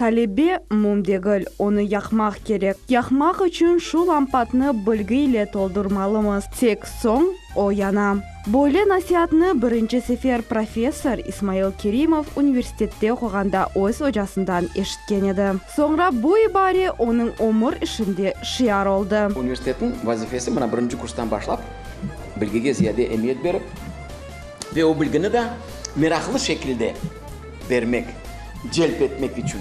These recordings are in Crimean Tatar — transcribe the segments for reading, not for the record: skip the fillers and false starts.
Talebe mum degil, onı yaqmaq kerek. Yaqmaq içün şu lampatnı bilgi ile toldurmalımız, tek soñ o yana. Böyle nasiatnı birinci sefer professor İsmail Kerimov universitette oquğanda öz ocasından eşitken edi. Soñra bu ibare onıñ ömür işinde şiar oldı. Universitetniñ vazifesi mına birinci kurstan başlap bilgige ziyade emiyet berip ve o bilgini da meraqlı şekilde bermek, celp etmek içün.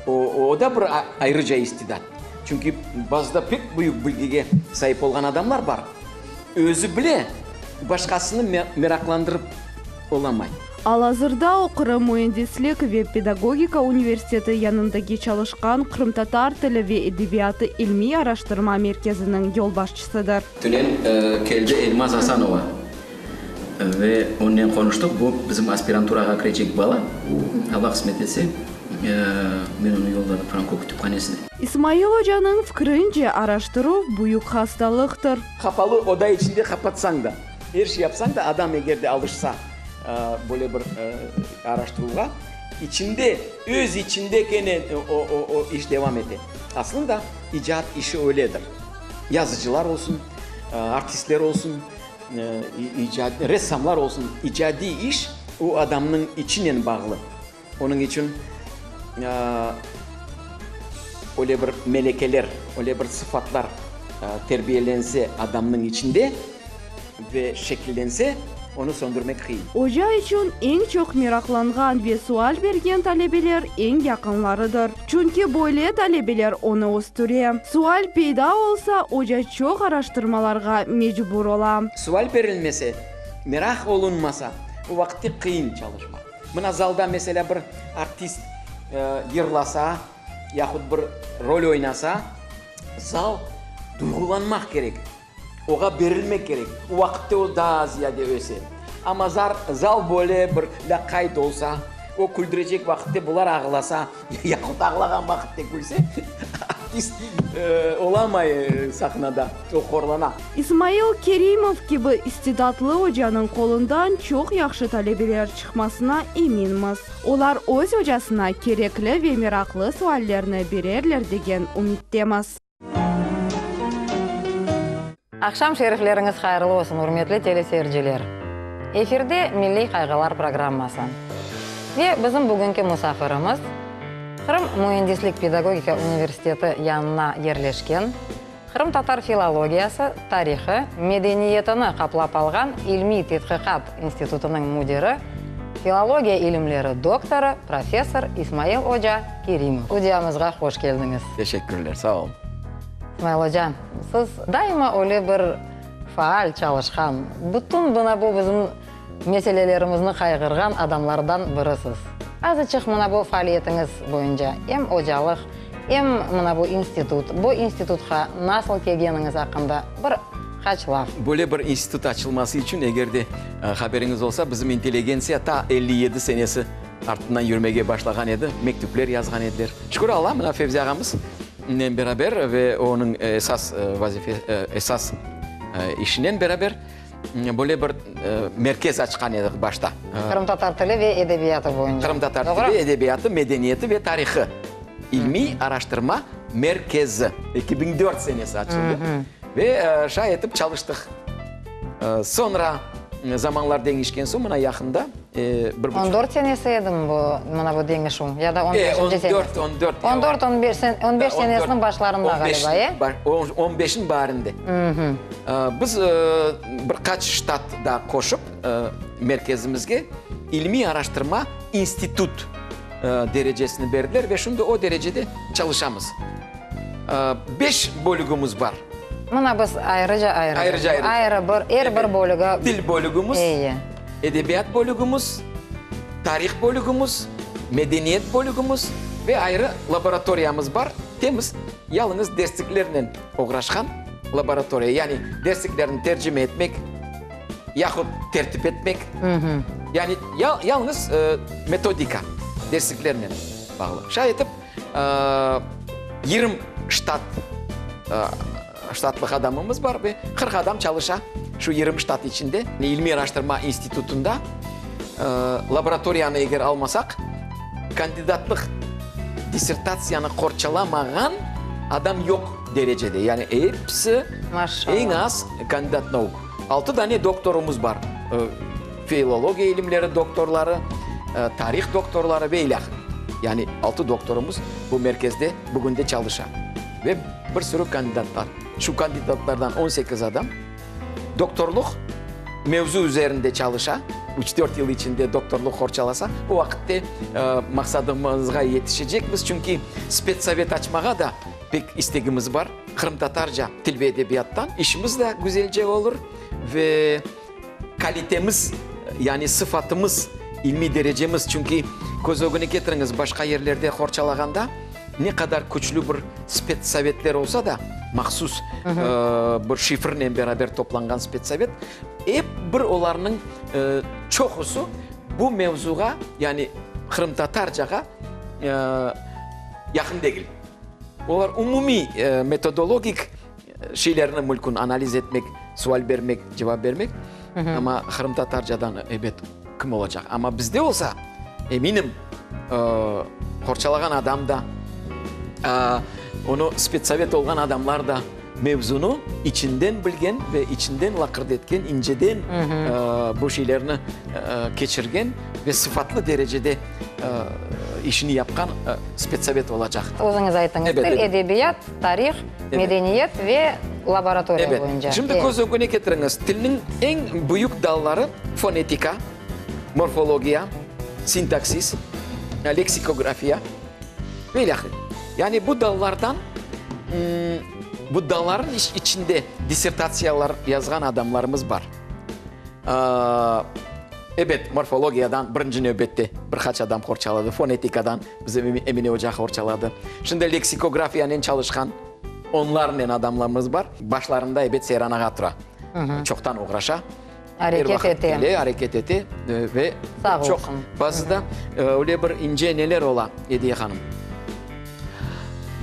O, o da bir ayrıca istidat. Çünki bazıda pek büyük bilgige saip olğan adamlar bar, özü bile, başqasını meraqlandırıp olamay. Al-azırda o Qırım müendislik ve pedagogika universiteti yanındaki çalışqan Qırımtatar tili ve edebiyatı ilmiy araştırma merkeziniñ yolbaşçısıdır. Tünen keldi Elmaz Asanova ve onnen qonuştıq. Bu, bizim aspiranturağa kirecek bala. Alla qısmet etse, men onı yolladım Franko kütüphanesine. İsmail ocanıñ fikirince, araştıruv, büyük hastalıqtır. Qapalı oda içinde qapatsañ da, er şey yapsañ da, adam eger de alışsa böyle bir araştıruvğa, içinde, öz içinde kene o iş devam ete. Aslında, icat işi öyledir. Yazıcılar olsun, artistler olsun, icat, ressamlar olsun, icadiy iş o adamnıñ içinen bağlı. Onıñ içün öyle bir melekeler, öyle bir sıfatlar terbiyelense adamnıñ içinde ve şekillense, onı söndürmek qıyın. Oca içün eñ çoq meraqlanğan ve sual bergen talebeler eñ yaqınlarıdır. Çünki böyle talebeler onı östüre. Sual peyda olsa, oca çoq araştırmalarğa mecbur ola. Sual berilmese, meraq olunmasa, o vaqıtte qıyın çalışmaq. Mına zalda, meselâ, bir artist yırlasa, yahut bir rol oynasa, zal duyğulanmaq kerek, oğa berilmek kerek. O vaqıtte o daa ziyade öse. Amma zal böyle bir lâqayt olsa, o küldürecek vaqıtte bular ağlasa, yahut ağlağan vaqıtte külse, artist olamay sahnada, o horlana. İsmail Kerimov kibi istidatlı ocanıñ qolundan çoq yahşı talebeler çıqmasına eminmiz. Olar öz ocasına kerekli ve meraqlı suallerni bererler degen ümittemiz. Aqşam şerifleriñiz hayırlı olsun, ürmetli teleseyirciler! Efirde Milliy qayğılar programması. Ve bizim bugünki musafirimiz, Qırım müendislik-pedagogika universiteti yanına yerleşken, Qırımtatar filologiyası, tarihı, medeniyetini qaplap alğan ilmiy-tedqiqat institutınıñ müdiri, filologiya ilimleri doktorı, professor İsmail oca Kerimov. Studiyamızğa hoş keldiñiz. Teşekkürler, sağ olun. İsmail oca, siz daima öyle bir faal çalışqan, bütün mına bu bizim meselelerimizni qayğırğan adamlardan birisiz. Azıçıq mına bu faaliyetiñiz boyunca, em ocalıq, em mına bu institut, bu institutqa nasıl kelgeniñiz aqqında bir qaç laf. Böyle bir institut açılması içün, eger de haberiñiz olsa, bizim intelligentsiya ta 57 senesi artından yürmege başlağan edi, mektüpler yazğan ediler. Şükür Alla, mına Fevzi ağamız nen beraber ve onıñ esas vazife, esas işinen beraber böyle bir merkez açqan edik başta. Qırımtatar tili ve edebiyatı boyunca. Qırımtatar tili, edebiyatı, medeniyeti ve tarihı ilmiy araştırma merkezi. 2004 senesi açıldı. Ve şay etip çalıştıq. Soñra zamanlar deñişken soñ, mına yaqında bir buçuq. On dört senesi edimi bu, mına bu deñişüv, ya da on beşinci senesi? On dört, on dört. On dört, on beş, on beş senesiniñ başlarında ğaliba, e? On beşniñ baarinde. Biz bir qaç ştat daa qoşıp merkezimizge ilmiy araştırma institut derecesini berdiler ve şimdi o derecede çalışamız. Beş bölügimiz bar. Mına biz ayrıca ayrıca. Ayrıca ayrıca. Ayrı bir, er bir bölügi. Til bölügimiz, edebiyat bölügimiz, tarih bölügimiz, medeniyet bölügimiz ve ayrı laboratoriyamız bar, temiz, yalıñız dersliklernen oğraşqan laboratoriya, yani dersliklerni tercime etmek, yahut tertip etmek, yani yalıñız metodika, dersliklernen bağlı. Şay etip, 20 ştat, ştatlıq adamımız bar ve 40 adam çalışa şu 20 ştat içinde. İlmiy araştırma institutında laboratoriyanı eger almasaq, kandidatlıq. Dissertatsiyanı qorçalamağan adam yoq derecede. Yani episi eñ az kandidat nauk. Altı dane doktorımız bar. Filologiya ilimleri doktorları, tarih doktorları ve ilâhre. Yani altı doktorımız bu merkezde bugün de çalışa. Ve bir sürü kandidatlar. Şu kandidatlardan 18 adam doktorluq mevzu üzerinde çalışa, üç-dört yıl içinde doktorluq qorçalasa, o vaqıtte maqsadımızğa yetişecekmiz, çünki spetsovet açmağa da pek istegimiz bar, qırımtatarca til ve edebiyattan işimiz de güzelce olur ve kalitemiz, yani sıfatımız, ilmiy derecemiz, çünki köz ögüne ketiriñiz, başqa yerlerde qorçalağanda, Ne qadar küçlü bir spetssovetler olsa da, mahsus bir şifrnen beraber toplanğan spetssovet, ep bir olarnıñ çoqusı bu mevzuğa, yani qırımtatarcağa yaqın degil. Olar umumiy metodologik şeylerni mülkün analiz etmek, sual bermek, cevap bermek, amma qırımtatarcadan, ebet, kim olacaq? Amma bizde olsa, eminim, qorçalağan adam da, onı spetsovet olğan adamlar da mevzunı içinden bilgen ve içinden laqırdı etken, inceden bu şeylerni keçirgen ve sıfatlı derecede işini yapqan spetsovet olacaq. Özüñiz aytıñız, til, edebiyat, tarih, medeniyet ve laboratoriya boyunca. Ebet. Şimdi köz ögüne ketiriñiz, tilniñ eñ büyük dalları fonetika, morfologiya, sintaksis, leksikografiya ve ilâhre. Yani bu dallardan, bu dallarnıñ içinde dissertatsiyalar yazğan adamlarımız bar. Ebet, morfologiyadan birinci nevbette bir qaç adam qorçaladı, fonetikadan bizim Emine oca qorçaladı. Şimdi leksikografiyanen çalışqan onlarnen adamlarımız bar. Başlarında, ebet, Seyran ağa tura. Çoqtan oğraşa. Areket ete. Kele, areket ete ve çoq bazıda öyle bir ince neler ola, Ediye hanım.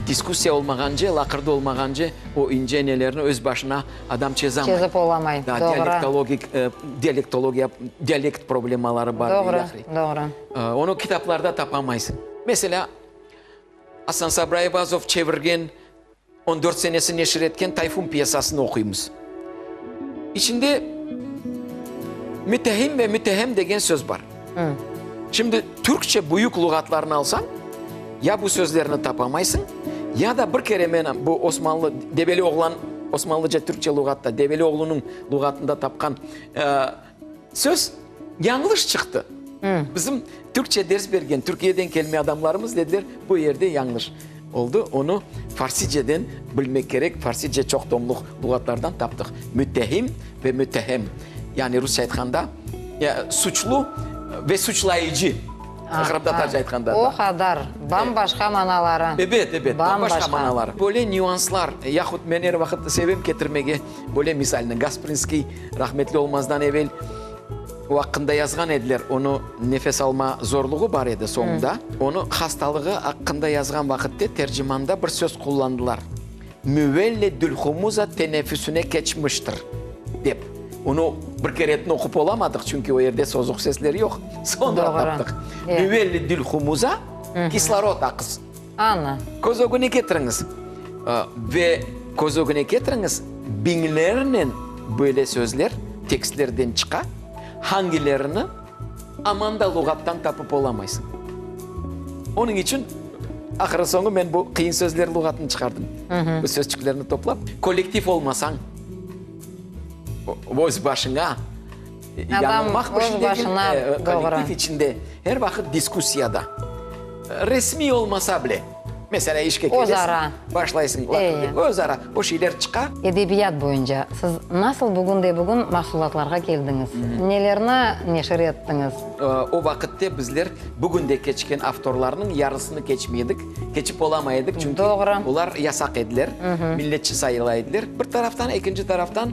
Diskussiya olmağance, laqırdı olmağance, o ince nelerni öz başına adam çezamay. Çezip olamay, Da, doğru. Dialektologik, dialektologiya, dialekt problemaları bar ve Doğru, ilâhre. doğru. Onı kitaplarda tapamaysıñ. Meselâ, Asan Sabri Ayvazov çevirgen, on dört senesi neşir etken Tayfun pyesasını oquymız. İçinde mütehim ve mütehem degen söz bar. Şimdi türkçe büyük luğatlarnı alsañ, ya bu sözlerni tapamaysıñ, ya da bir kere men bu osmanlı Develi oğlan, osmanlıca-türkçe luğatta, Develi oğlunıñ luğatında tapqan söz yañlış çıqtı. Bizim türkçe ders bergen Türkiyeden kelme adamlarımız dediler, bu yerde yañlış oldı, onı farsiceden bilmek kerek, farsice çoq tomluq luğatlardan taptıq. Müttehim ve müttehem, yani rusça aytqanda, suçlu ve suçlayıcı, qırımtatarca aytqanda. O qadar, bam-başqa manaları. Ebet, ebet, bam-başqa manaları. Böyle nüanslar, yahut men er vaqıt sevem ketirmege böyle misalni, Gasprinskiy rahmetli olmazdan evel, O aqqında yazğan ediler, onı nefes alma zorluğı bar edi soñunda. Onı hastalığı aqqında yazğan vaqıtte tercimanda bir söz qullandılar, Müvelledülhumuza teneffüsüne keçmiştir, dep. Onı bir keretni oqup olamadıq, çünki o yerde sozuq sesler yoq. Soñra taptıq. Müvelledülhumuza, kislorod aqız. Ana. Köz ögüne ketiriñiz. Ve köz ögüne ketiriñiz, biñlernen böyle sözler tekstlerden çıqa, hangilerini aman da luğattan tapıp olamaysıñ. Onıñ içün, ahırı-soñu men bu qıyın sözler luğatını çıqardım. Bu sözçüklerni toplap. Kollektiv olmasañ, öz başıña Adam öz başına doğru. Kollektiv içinde, her vaqıt diskussiyada. Resmiy olmasa bile. Meselâ, işke kelesiñ, başlaysıñ, öz ara o şeyler çıqa. Edebiyat boyunca siz nasıl bugün de bugün mahsulatlarğa keldiñiz? Nelerni neşir ettiñiz? O vaqıtte bizler bugün de keçken avtorlarnıñ yarısını keçmey edik, keçip olamay edik, çünki olar yasaq ediler, milletçi sayıla ediler, bir taraftan, ekinci taraftan,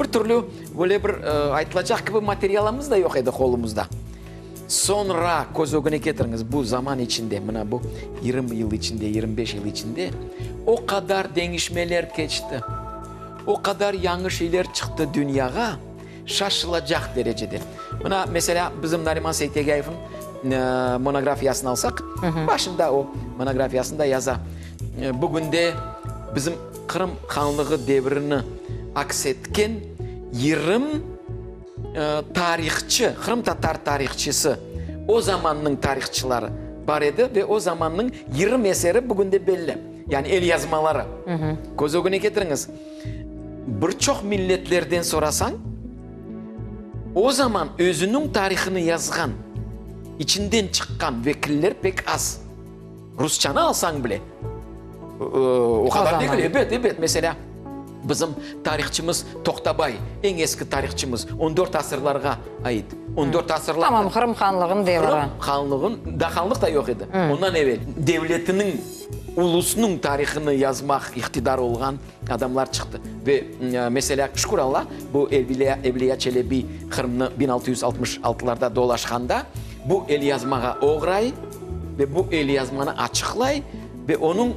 bir türlü böyle bir aytılacaq kibi materialımız da yoq edi qolumızda. Soñra, köz ögüne ketiriñiz, bu zaman içinde, mına bu 20 yıl içinde, 25 yıl içinde o qadar deñişmeler keçti, o qadar yañı şeyler çıqtı dünyağa, şaşılacaq derecede. Mına, meselâ, bizim Nariman Seytegayevniñ. monografiyasını alsaq, başında o monografiyasında yaza, Bugünde bizim Qırım hanlığı devrini aks etken yırım tarihçı, qırımtatar tarihçısı, o zamannıñ tarihçıları bar edi ve o zamannıñ yırım eseri bugünde belli, yani elyazmaları. Köz ögüne ketiriñiz, bir çoq milletlerden sorasañ, o zaman özüniñ tarihını yazğan, içinden çıqqan vekiller pek az. Rusçanı alsañ bile, o qadar degil. Ebet, ebet. Meselâ, bizim tarihçımız Toqtabay, eñ eski tarihçımız, on dört asırlarğa ait. On dört asırlar. Tamam, Qırım hanlığınıñ devri. Qırım hanlığın, daa hanlıq da yoq edi. Ondan evel devletiniñ, ulusnıñ tarihını yazmaq iqtidar olğan adamlar çıqtı. Ve, meselâ, şükür Alla, bu Evliya, Evliya Çelebi Qırımnı 1666-larda dolaşqanda, Bu elyazmağa oğray ve bu elyazmanı açıqlay ve onıñ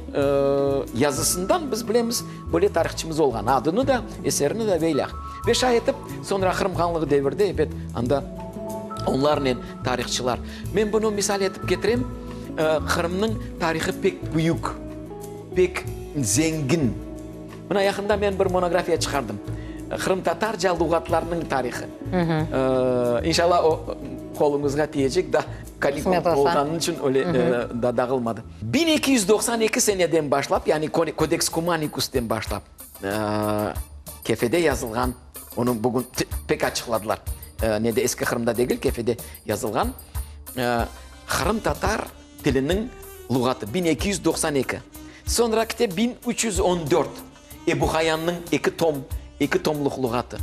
yazısından biz bilemiz, böyle tarihçımız olğan, adını da, eserini de ve ilâh. Ve şay etip, soñra Qırım hanlığı devirde, ebet, anda onlarnen tarihçılar. Men bunı misal etip ketirem, Qırımnıñ tarihı pek büyük, pek zengin. Mına yaqında men bir monografiya çıqardım, Qırımtatarca luğatlarnıñ tarihı. İnşallah o qoluñızğa tiyecek, daa kanikul olğanı içün öyle daa dağılmadı. 1292 seneden başlap, yani Kodeks Kumanikusten başlap, Kefede yazılğan, onı bugün pek açıqladılar, nede Eski Qırımda degil, Kefede yazılğan qırımtatar tiliniñ luğatı, 1292, soñra kite 1314, Ebu Hayannıñ eki tom, eki tomluq luğatı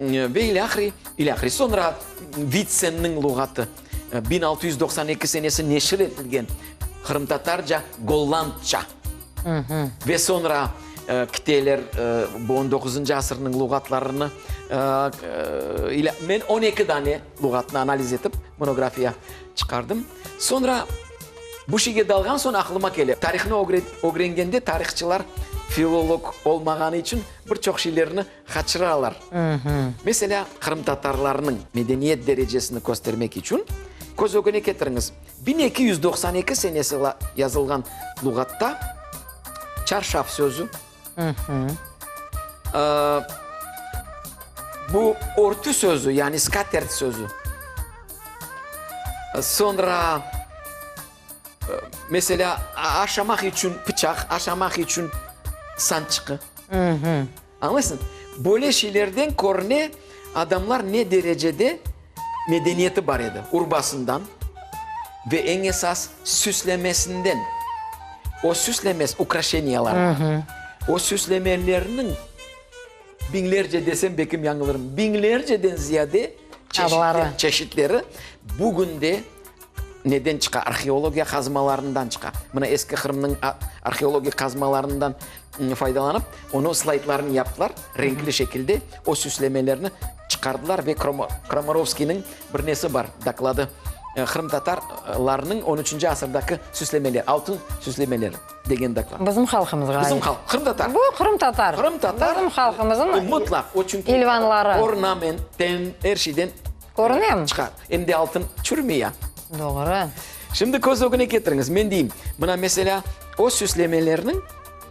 ve ilâhre, ilâhre. Soñra Vitsenniñ luğatı, 1692 senesi neşir etilgen qırımtatarca, gollandca. Ve soñra kiteler bu on doquzıncı asırnıñ luğatlarını, men on eki dane luğatnı analiz etip, monografiya Çıqardım. Soñra bu şeyge dalğan soñ aqlıma kele, tarihnı ögrengende tarihçılar filolog olmağanı içün bir çoq şeylerni qaçıralar. Meselâ, qırımtatarlarnıñ medeniyet derecesini köstermek içün, köz ögüne ketiriñiz, 1292 senesi yazılğan luğatta çarşaf sözü, Bu örtü sözü, yani skatert sözü. Soñra, meselâ, aşamaq içün pıçaq, aşamaq içün sançqı. Añlaysıñ? Böyle şeylerden körüne, adamlar ne derecede medeniyeti bar edi, urbasından ve eñ esas süslemesinden. O süslemes, ukraşeniyalar, o süslemelerniñ biñlerce desem, belkim yañılırım, biñlerceden ziyade çeşitleri bugün de neden çıqa? Arheologiya qazmalarından çıqa. Mına Eski Qırımnıñ arheologik qazmalarından faydalanıp, onıñ slaydlarını yaptılar, renkli şekilde o süslemelerni çıqardılar ve Kromorovskiyniñ bir nesi bar, dokladı, qırımtatarlarnıñ on üçünci asırdaki süslemeler, altın süslemeleri degen doklad. Bizim halqımızğa ait. Bizim halq, qırımtatar. Bu qırımtatar. Qırımtatar. Bizim halqımızın Mutlaq, o çünki ilvanları. Ornamentten, er şeyden Körünemi? Çıqa. Em de altın çürümey ya. Doğru. Şimdi köz ögüne ketiriñiz, men deyim, mına meselâ, o süslemelerniñ,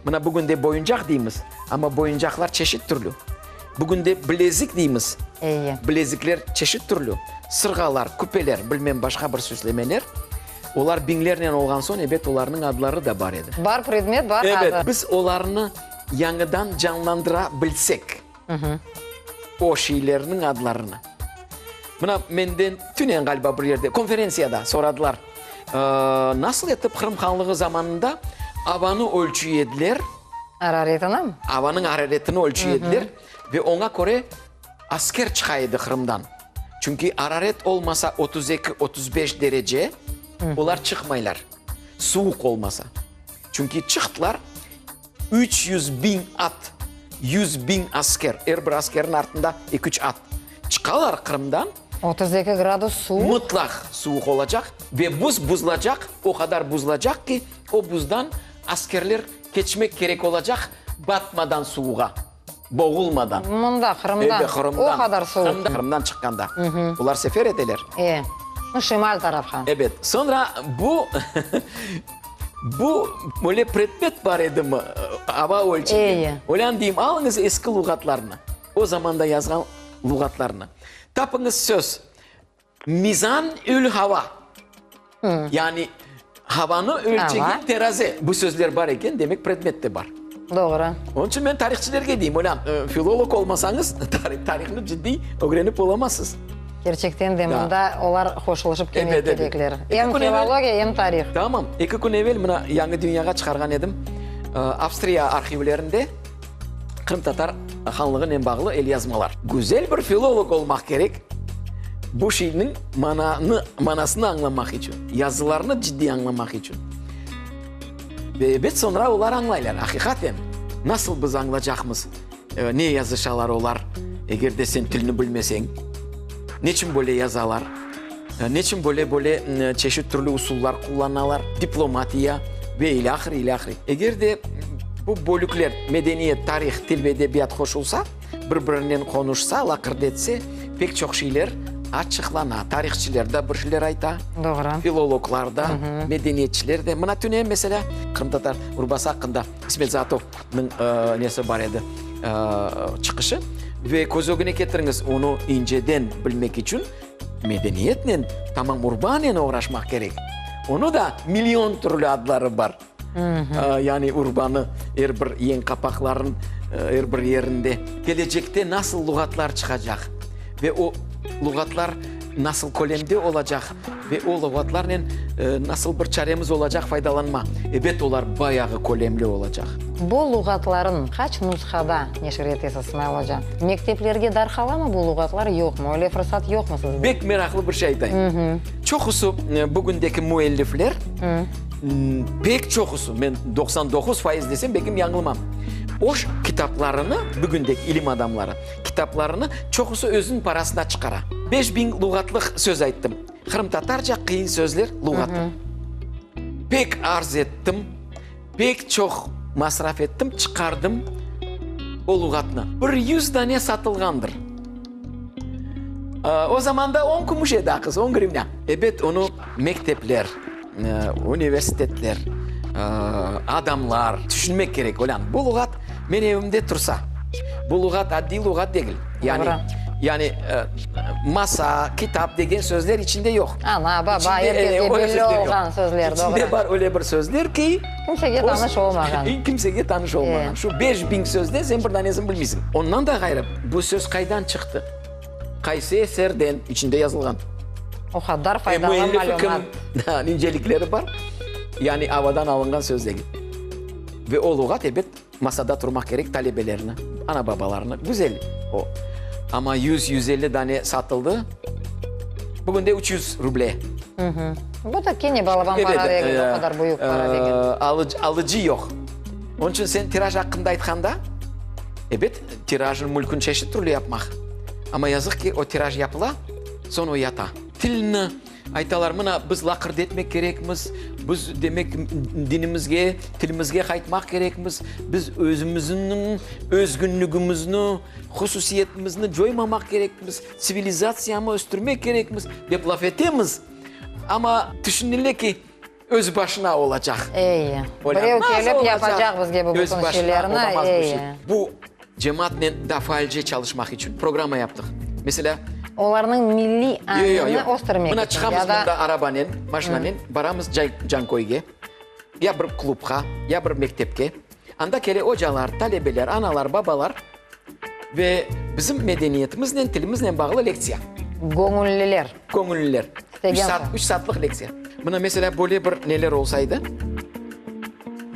mına bugün de boyuncaq deymiz, amma boyuncaqlar çeşit türlü. Bugün de bilezik deymiz, Eyi. bilezikler çeşit türlü. Sırğalar, küpeler, bilmem başqa bir süslemeler, olar biñlernen olğan soñ, ebet, olarnıñ adları da bar edi. Bar predmet, bar adı. Ebet, biz olarnı yañıdan canlandıra bilsek. O şeylerniñ adlarını. Mına menden tünen ğaliba bir yerde, konferentsiyada soradılar, nasıl etip Qırım Hanlığı zamanında avanı ölçüy ediler? Araretini? Avanıñ araretini ölçüy ediler ve oña köre asker çıqa edi Qırımdan. Çünki araret olmasa 32, 35 derece, olar çıqmaylar, suvuq olmasa. Çünki çıqtılar, 300 biñ at, 100 biñ asker, er bir askerniñ artında eki-üç at, çıqalar Qırımdan. 32 gradus suvuq. Mıtlaq suvuq olacaq ve buz buzlacaq, o qadar buzlacaq ki, o buzdan askerler keçmek kerek olacaq batmadan suvuğa, boğulmadan. Mında, Qırımdan, Elbet, Qırımdan. O qadar suvuq. Qırımdan çıqqanda. Olar sefer eteler. E. Nu, şimal tarafqa. Ebet. Soñra bu, bu böyle predmet bar edimi, ava ölçegen. Eyi. Olân deyim, alıñız eski luğatlarnı, o zamanda yazğan luğatlarnı. Tapıñız söz, Mizan-ül-hava, yani havanı ölçegen teraze. Bu sözler bar eken, demek predmet de bar. Doğru. Onıñ içün men tarihçilerge deyim, olân, filolog olmasañız, tarihnı ciddiy ögrenip olamazsız. Kerçekten de, mında olar qoşulışıp kelmek kerekler. Em filologiya, em tarih. Tamam. Eki kün evel mına Yañı dünyağa çıqarğan edim, Avstriya arhivlerinde Qırımtatar hanlığınen bağlı elyazmalar. Güzel bir filolog olmaq kerek, bu şeyniñ mananı, manasını añlamaq içün, yazılarnı ciddiy añlamaq içün. Ve ebet soñra olar añlaylar, aqiqaten, nasıl biz añlacaqmız, ne yazışalar olar, eger de sen tilni bilmeseñ, neçün böyle yazalar, neçün böyle-böyle çeşit türlü usullar qullanalar, diplomatiya ve ilâhre, ilâhre. Eger de bu bölükler, medeniyet, tarih, til ve edebiyat qoşulsa, bir-birinen qonuşsa, laqırdı etse, pek çoq şeyler açıqlana. Tarihçiler de bir şeyler ayta, Doğru. filologlar da, medeniyetçiler de. Mına tünevin, meselâ, qırımtatar urbası aqqında İsmet Zaatovnıñ nesi bar edi, çıqışı. Ve köz ögüne ketiriñiz, onı inceden bilmek içün medeniyetnen, tamam urbanen oğraşmaq kerek. Onı da million türlü adları bar. Yani urbanı er bir yeñ qapaqların er bir yerinde. Kelecekte nasıl luğatlar çıqacaq ve o luğatlar nasıl kölemde olacaq ve o luğatlarnen nasıl bir çaremiz olacaq faydalanma. Ebet, olar bayağı kölemli olacaq. Bu luğatların qaç nushada neşir etesiz, İsmail oca? Mekteplerge darqalamı bu luğatlar, yoqmı? Öyle fırsat yoqmı sizde? Bek meraqlı bir şey aytayım. Çoqusı bugündeki müellifler Pek çoqusı, men 99% desem, belkim yañılmam, öz kitaplarını, bugündeki ilim adamları, kitaplarını çoqusı özüniñ parasına çıqara. 5000 luğatlıq söz ayttım. Qırımtatarca qıyın sözler luğatı. Pek arz ettim, pek çoq masraf ettim, çıqardım o luğatnı. Bir yüz dane satılğandır. O zamanda on kümüş edi aqız, on grivnâ. Ebet, onı mektepler, universitetler, adamlar tüşünmek kerek. Olân, bu luğat men evimde tursa, bu luğat addiy luğat degil. Yani, yani masa, kitap degen sözler içinde yoq. Ana, baba, er keske belli olğan sözler, doğru. İçinde bar öyle bir sözler ki, Kimsege tanış olmağan. Kimsege tanış olmağan. Şu 5000 sözden sen bir danesini bilmeysiñ. Ondan da ğayrı, bu söz qaydan çıqtı? Qaysı eserden? İçinde yazılğan. O qadar faydalı Müellifi kim? malümat. İncelikleri bar. Yani avadan alınğan söz degil. Ve o luğat, ebet, masada turmaq kerek talebelerni, ana-babalarnı. Güzel o. Amma yüz, 150 dane satıldı. Bugün de 300 ruble. Bu da kene balaban para degil, o qadar büyük para degil. Alıcı yoq. Onıñ içün sen tiraj aqqında aytqanda, ebet, tirajnı mülkün çeşit türlü yapmaq. Amma yazıq ki, o tiraj yapıla, soñ o yata. Tilni aytalar, mına, biz laqırdı etmek kerekmiz, biz, demek, dinimizge, tilimizge qaytmaq kerekmiz, biz özümizniñ özgünligimizni, hususiyetimizni coymamaq kerekmiz, tsivilizatsiyamı östürmek kerekmiz, dep laf etemiz. Amma tüşünile ki, Öz başına olacaq. Eyi. Birev kelip yapacaq bizge bu bütün şeylerni. Eyi. Bu cemaatnen daa faalce çalışmaq içün programma yaptıq. Meselâ. Olarnıñ milliy añını östürmek içün. Mına çıqamız mında arabanen, maşinanen, baramız Canköyge, ya bir klubqa, ya bir mektepke. Anda kele ocalar, talebeler, analar, babalar ve bizim medeniyetimiznen, tilimiznen bağlı lektsiya. Göñülliler. Göñülliler. Üç saat, üç saatlıq lektsiya. Mına, meselâ, böyle bir neler olsaydı,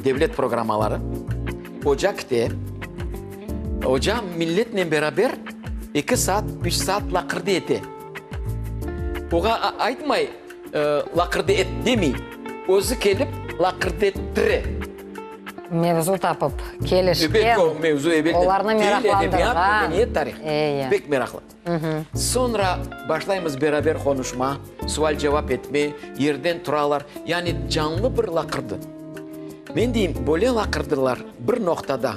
devlet programmaları, oca kite, oca milletnen beraber eki saat, üç saat laqırdı ete. Oğa aytmay, laqırdı et demey, özü kelip laqırdı ettire. Mevzu tapıp, kelişken, olarnı meraqlandırğan. Pek meraqlı. Soñra başlaymız beraber qonuşma, sual-cevap etme, yerden turalar, yani canlı bir laqırdı. Men deyim, böyle laqırdılar bir noqtada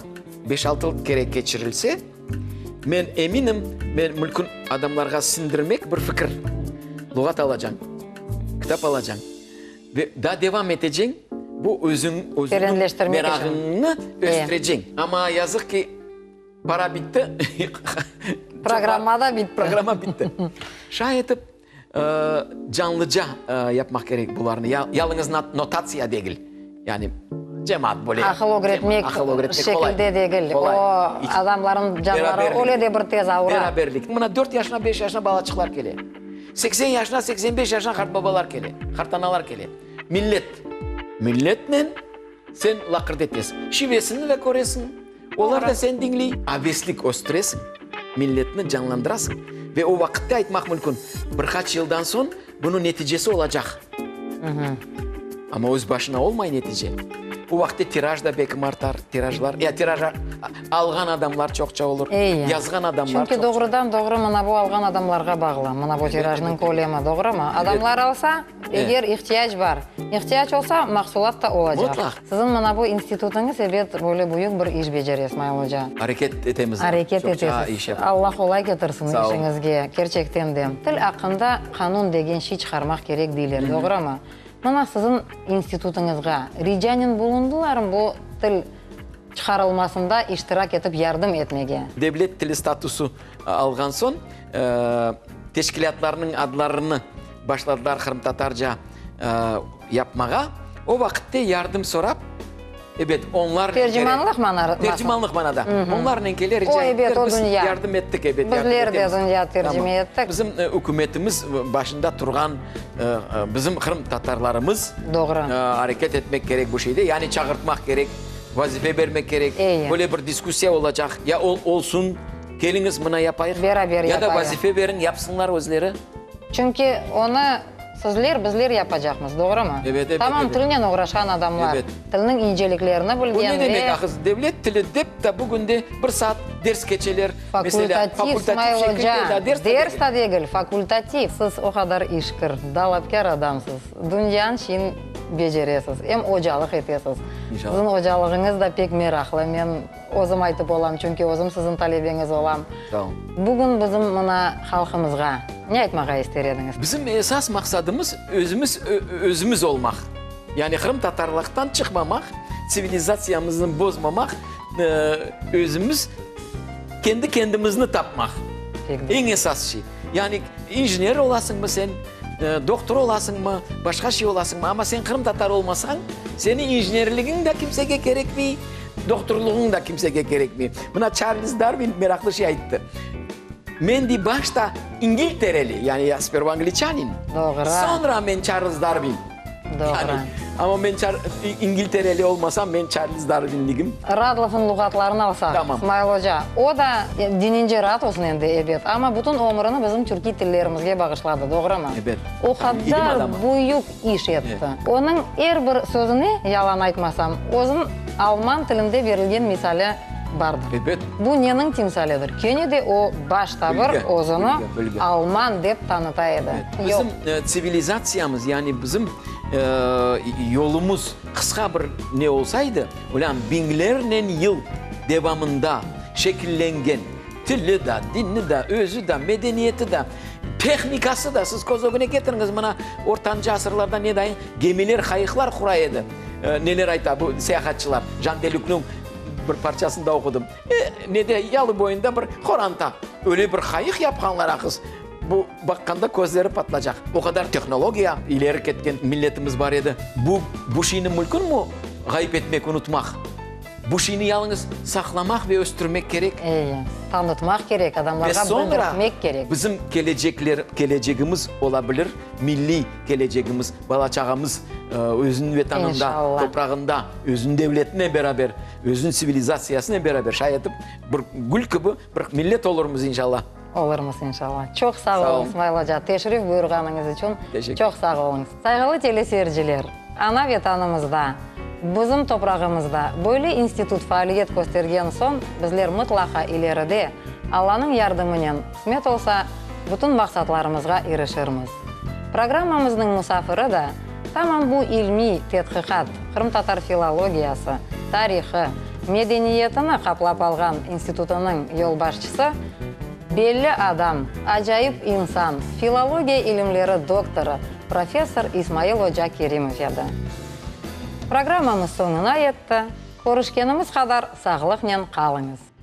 beş-altı kere keçirilse, men eminim, men mülkün adamlarğa siñdirmek bir fikir, luğat alacañ. Kitap alacañ. Ve daa devam eteceñ, bu özüñ, özüñniñ merağıñnı östüreceñ. Amma yazıq ki, para bitti. Programma da bitti. Programma bitti. Şay etip, canlıca yapmaq kerek bularnı. Yalıñız notatsiya degil. Yani cemaat böyle. Aqıl ögretmek şekilde degil. O, adamlarnıñ canları öyle de bir tez avura. Beraberlik. Mına dört yaşına, beş yaşına balaçıqlar kele. 80 yaşına, 85 yaşına qartbabalar kele, qartanalar kele. Millet. Milletnen sen laqırdı etesiñ. Şivesini de köresiñ, olar da seni diñley. Aveslik östüresiñ, milletni canlandırasıñ. Ve o vaqıtte aytmaq mümkün, bir qaç yıldan soñ bunıñ neticesi olacaq. Amma öz başına olmay netice. O vaqıtte tiraj da belkim artar, tirajlar, ya tiraj alğan adamlar çoqça olur, yazğan adamlar çoqça. Çünki doğrudan-doğru mına bu alğan adamlarğa bağlı, mına bu tirajnıñ kölemi, doğrumı? Adamlar alsa, eger ihtiyac bar, ihtiyac olsa, mahsulat da olacaq. Mutlaq. Siziñ mına bu institutıñız, ebet, böyle büyük bir iş becere, İsmail oca. Areket etemiz. Areket etesiz. Allah qolay ketirsin işiñizge, kerçekten de. Til aqqında qanun degen şey çıqarmaq kerek deyler, doğrumı? Mına siziñ institutıñızğa ricanen bulundılarmı bu til çıqarılmasında iştirak etip yardım etmege? Devlet tili statusı alğan soñ, teşkilâtlarnıñ adlarını başladılar qırımtatarca yapmağa. O vaqıtte yardım sorap, ebet, onlarnen kele. Tercimanlıq manada. Tercimanlıq manada. Onlarnen kele, rica ettiler, biz yardım ettik, ebet, yardım etemiz. Bizler de dünya tercime ettik. Bizim ükümetimiz başında turğan bizim qırımtatarlarımız Doğru. areket etmek kerek bu şeyde, yani çağırtmaq kerek, vazife bermek kerek. Böyle bir diskussiya olacaq, ya olsun, keliñiz mına yapayıq, Beraber ya da vazife beriñ, yapsınlar özleri. Çünki onı sizler, bizler yapacaqmız, doğrumı? Ebet, ebet, Tamam ebet. tilnen oğraşqan adamlar, Ebet. tilniñ inceliklerini Bu bilgen ne demek, ve ahız, devlet tili dep de bugünde bir saat ders keçeler, meselâ, Fakultativ, fakultativ İsmail şekilde oca, da ders da ders degil. da degil, fakultativ. Siz o qadar işkir, dalapkâr adamsız, dünyanı şiin beceresiz, em ocalıq etesiz. İnşallah. Siziñ ocalığıñız da pek meraqlı, men Özüm aytıp olam, çünki özüm siziñ talebeñiz olam. Sağ olun. Bugün bizim mına halqımızğa ne aytmağa ister ediñiz? Bizim esas maqsadımız özümiz özümiz olmaq. Yani qırımtatarlıqtan çıqmamaq, tsivilizatsiyamıznı bozmamaq, özümiz kendi kendimizni tapmaq. Eñ esas şey. Yani injener olasıñmı sen, dohtur olasıñmı, başqa şey olasıñmı, amma sen qırımtatar olmasañ, seniñ injenerligiñ de kimsege kerekmey, Dohturlığıñ da kimsege kerekmey. Mına Çarlz Darvin meraqlı şey ayttı. Men, dey, başta İngiltereli, yani ya sperva angliçanin, Doğru. soñra men Çarlz Darvin. Doğru. Yani, amma men Çar İngiltereli olmasam, men Çarlz Darvinligim. Radlovnıñ luğatlarını alsaq, Tamam. İsmail oca, o da dinince raat olsun endi, ebet, amma bütün ömürini bizim türkiy tillerimizge bağışladı, doğrumı? Ebet. O İlim qadar adamı. büyük iş etti. Onıñ er bir sözüne, yalan aytmasam, özüñ alman tilinde berilgen misali bardır. Ebet. Bu neniñ timsalidir? Kene de o başta bir Bilgi, özüni bilgi, bilgi. alman dep tanıta edi. Yoq. Bizim tsivilizatsiyamız, yani bizim yolumız qısqa bir ne olsaydı, ulân biñlernen yıl devamında şekillengen Tili da, dini da, özü da, medeniyeti da, tehnikası da, siz köz ögüne ketiriñiz, mına, ortancı asırlarda ne dayın gemiler, qayıqlar qura edi. Neler ayta bu seyahatçılar, Jan de Lükniñ bir parçasında oqudım. E, nede, yalı boyunda bir qoranta, öyle bir qayıq yapqanlar aqız, bu baqqanda közleri patlacaq. O qadar tehnologiya ileri ketken milletimiz bar edi. Bu, bu şeyni mülkünmi ğayıp etmek, unutmaq? Bu şeyni yalıñız saqlamaq ve östürmek kerek. Eyi, tanıtmaq kerek, adamlarğa Ve soñra bildirtmek kerek. bizim kelecekler, kelecegimiz ola bilir, milliy kelecegimiz, bala-çağamız özüniñ Vetanında, İnşallah. toprağında, özüniñ devletinen beraber, özüniñ tsivilizatsiyasınen beraber şay etip bir gül kibi bir millet olurmız, inşallah. Olurmız, inşallah. Çoq sağ Sağ oluñ, oluñ. İsmail oca, teşrif buyurğanıñız içün Teşekkür. çoq sağ oluñ. Sayğılı teleseyirciler, ana Vetanımızda, bizim toprağımızda böyle institut faaliyet köstergen soñ, bizler mıtlaqa ileride, Allanıñ yardımınen, qısmet olsa, bütün maqsatlarımızğa irişirmiz. Programmamıznıñ musafiri da tamam bu ilmiy tedqiqat, qırımtatar filologiyası, tarihı, medeniyetini qaplap alğan institutınıñ yolbaşçısı. Belli adam, acayip insan, filologiya ilimleri doktorı, professor İsmail oca Kerimov edi. Programmamız soñuna yetti. Körüşkenimiz qadar sağlıqnen qalıñız!